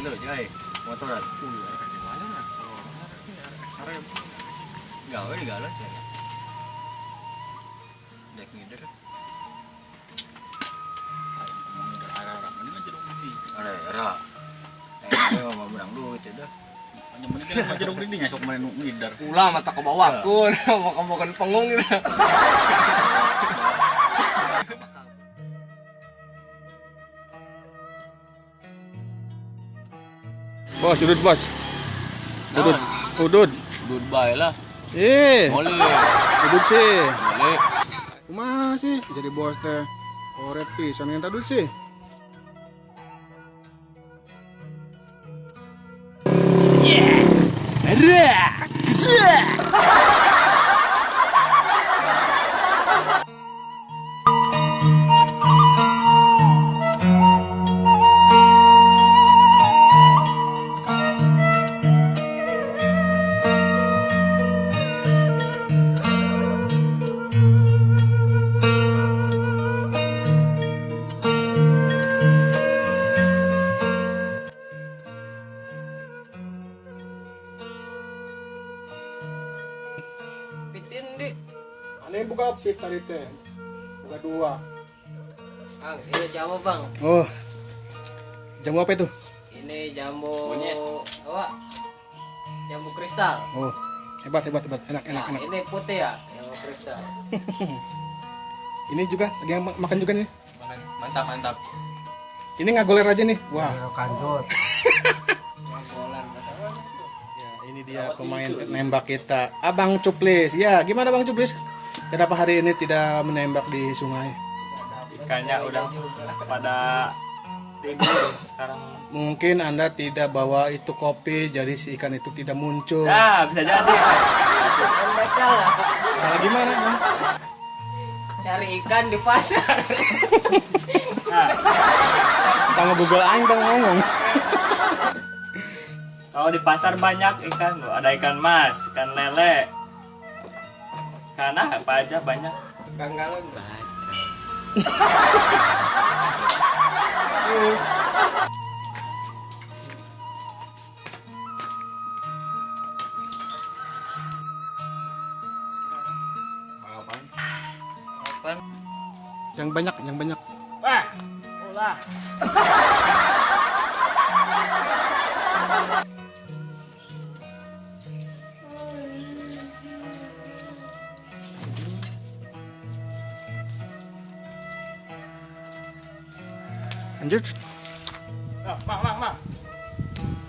Kilo aja motoran. Gawe di galon saya. Dek ngider. Ayo ngomong ngider arah-arah mending aja dong di. Arah-arah. Mau menang duit ya dah. Hanya mending kan aja dong di nya sok kemarin ngider. Ulah mata ke bawah kun, mau ke pengung gitu. Bos, udut bos. Udut, udut. Udut bae lah. Boleh. Udut sih. Boleh. Kumaha sih jadi bos teh? Koret pisan yang tadi sih. Pitin di. Aneh buka pit tadi teh. Buka dua. Kang, ini jamu bang. Oh. Jamu apa itu? Ini jamu monyet. Apa? Jamu kristal. Oh. Hebat, hebat, hebat. Enak, enak, nah, enak. Ini putih ya, jamu kristal. Ini juga lagi makan juga nih. Makan, mantap, mantap. Ini nggak goler aja nih. Wah. Kanjut. Ya, ini dia pemain nembak kita, Abang Cuplis. Ya, gimana Bang Cuplis? Kenapa hari ini tidak menembak di sungai? Ikannya udah pada tidur sekarang. Mungkin Anda tidak bawa itu kopi, jadi si ikan itu tidak muncul. Ya, bisa jadi. Anda salah. Salah gimana, Bang? Cari ikan di pasar. Nah. Tangga Google aing tang ngomong. Kalau di pasar banyak ikan, ada ikan mas, ikan lele, ikan apa aja banyak. Tukang galon baca. Yang banyak, yang banyak. Wah, ulah. Lanjut. Nah, mang, mang, mang.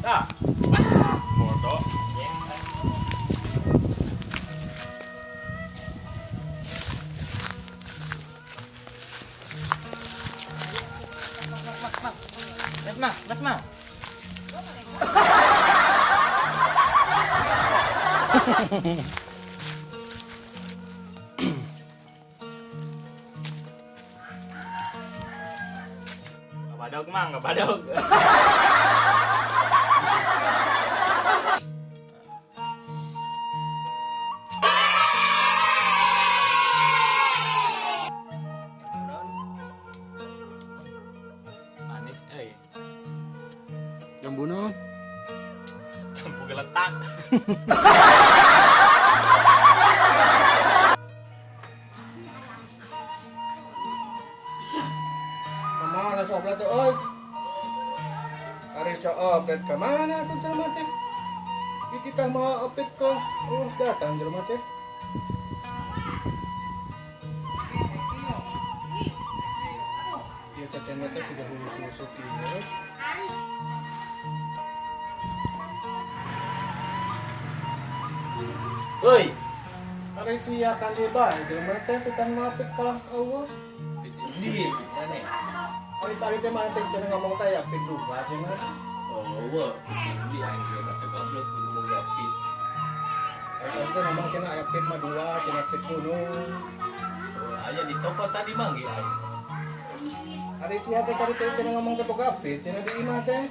Nah. Bodoh. Mang, mang, mas, mang. Badog mang, nggak badog. Manis, eh. Jambu non. Jambu geletak. Kemana soblet tuh, oi? Hari sooblet kemana tuh jelema teh? Kita mau opit ke, oh datang jelema teh. Dia cacan teh sudah hulu-hulu kieu. Oi, hari sia kan di bae jelema teh kita mau opit kalah eueuh. Di, aneh. Hari tadi teh mana teh cenah ngomong teh ya pit dua cenah. Oh, wah, di aing teh kata goblok kudu boga pit. Hari tadi teh ngomong cenah aya pit mah dua, cenah pit gunung. Oh, aya di toko tadi mah ge aing. Hari sia teh tadi teh cenah ngomong teh boga pit, cenah di imah teh.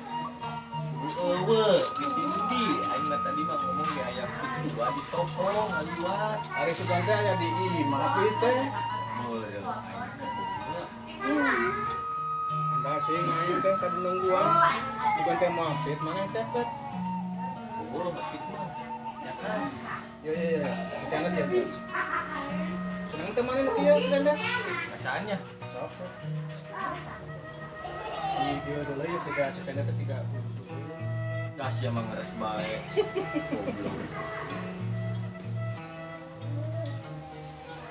Eueuh, pit di aing mah tadi mah ngomong ge aya pit dua di toko ngaliwat. Hari sugan teh aya di imah pit teh. Meureun aing teh boga. Anda Asing aing teh tadi nungguan. Bukan teh mau apit, mana teh pet? Oh, apit mah. Ya kan. Yo yo yo, bercanda dia. Seneng teh mana nu kieu bercanda? Perasaannya. Sok sok. Si dia dulu ya siga bercanda teh siga. Dah sia mah ngeres bae. Goblok.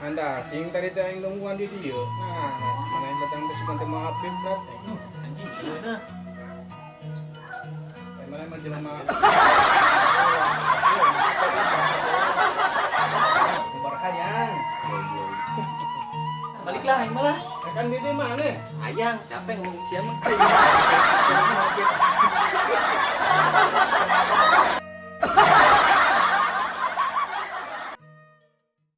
Anda asing tadi teh aing nungguan di dieu. Nah, mana yang datang teh sugan teh mau apit pet. Anjing gimana? Mana mah jelema. Berhayang. Goblok. Baliklah aing malah. Ya kan di mana? Ayang, capek ngomong sia mah.